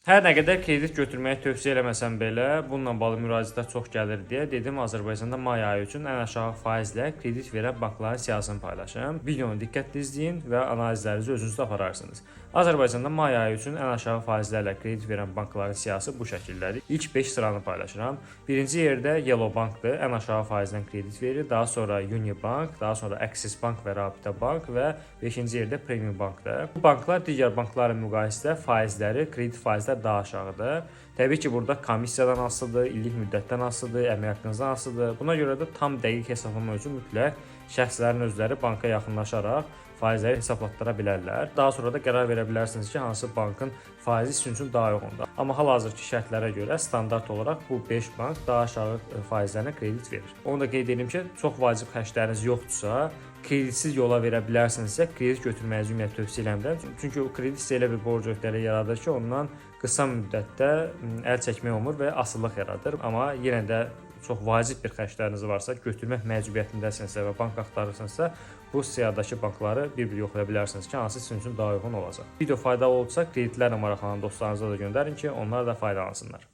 Hər nə qədər kredit götürməyi tövsiyə eləməsəm belə, bununla bağlı müraciətlər çox gəlir deyə dedim Azərbaycanda may ayı üçün ən aşağı faizlə kredit verən bankların siyahısını paylaşım. Videonu diqqətli izləyin və analizlərinizi özünüz də apararsınız. Azərbaycanda may ayı üçün ən aşağı faizlərlə kredit verən bankların siyahısı bu şəkildədir. İlk 5 sıranı paylaşıram. Birinci yerdə Yellow Bankdır, ən aşağı faizlə kredit verir. Daha sonra Unibank, daha sonra Axis Bank və Rabitə Bank və 5-ci yerdə Premium Bankdır. Bu banklar digər banklarla müqayisədə faizləri, kredit faizləri daha aşağıdır. Təbii ki, burada komissiyadan asılıdır, illik müddətdən asılıdır, əmək haqqınızdan asılıdır. Buna görə də tam dəqiq hesablama üçün mütləq şəxslərin özləri banka yaxınlaşaraq faizləri hesablatdıra bilərlər. Daha sonra da qərar verə bilərsiniz ki, hansı bankın faizi sizin üçün daha uyğundur. Amma hal-hazırki şərtlərə görə standart olaraq bu 5 bank daha aşağı faizlərlə kredit verir. Onu da qeyd edim ki, çox vacib xərcləriniz yoxdursa, kreditsiz yola verə bilərsinizsə, kredit götürməyinizi ümumiyyətlə tövsiyə eləmirəm. Çünki o kredit sizə elə bir borc öhdəliyi yaradır ki, ondan qısa müddətdə əl çəkmək olmur və asılılıq yaradır. Amma yenə də çox vacib bir xərcləriniz varsa, götürmək məcburiyyətindəsinizsə və bank axtarırsınızsa, bu siyahıdakı bankları bir-bir yoxlaya bilərsiniz ki, hansı sizin üçün daha uyğun olacaq. Video faydalı olsa, kreditlərlə maraqlanan dostlarınıza da göndərin ki, onlar da faydalansınlar.